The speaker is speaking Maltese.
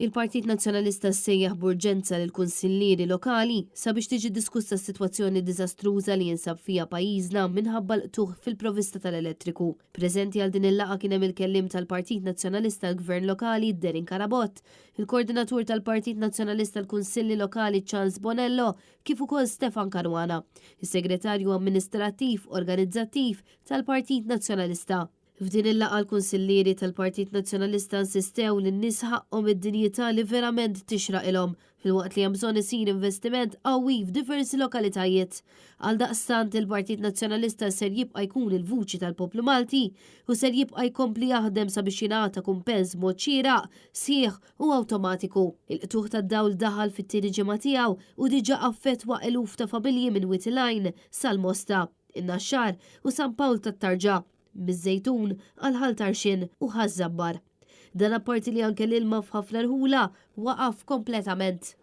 Il-Partit Nazzjonalista sejjaħ b'urġenza lill-kunsillieri lokali sabiex tiġi diskussa s-sitwazzjoni diżastruża li jinsab fiha pajjiżna minħabba l-qtugħ fil-provvista tal-elettriku. Preżenti għal din il-laqgħa kien hemm il-kelliem tal-Partit Nazzjonalista għall-Gvern Lokali Darren Carabott, il-Koordinatur tal-Partit Nazzjonalista għall-Kunsilli Lokali Charles Bonello kif ukoll Stefan Caruana, is-Segretarju Amministrattiv Organizzattiv tal-Partit Nazzjonalista. F'din il-laqgħa l-kunsillieri tal-Partit Nazzjonalista insistew li n-nies ħaqqhom id-dinjità li verament tixraqilhom filwaqt li hemm bżonn isir investiment qawwi f'diversi lokalitajiet. Għaldaqstant il-Partit Nazzjonalista ser jibqa' jkun il-vuċi tal-poplu Malti u ser jibqa' jkompli jaħdem sabiex jingħata kumpens b'mod xieraq, sħiħ u awtomatiku. Il-qtugħ tad-dawl daħal fit-tieni ġimgħa tiegħu u diġà affettwa eluf ta' familji minn Wied il-Għajn sal-Mosta, in-Naxxar u San Pawl tat-Tarġa. miż-Żejtun għal Ħal Tarxien u Ħaż-Żabbar. Dan apparti li anke l-ilma f'ħafna rħula waqaf kompletament.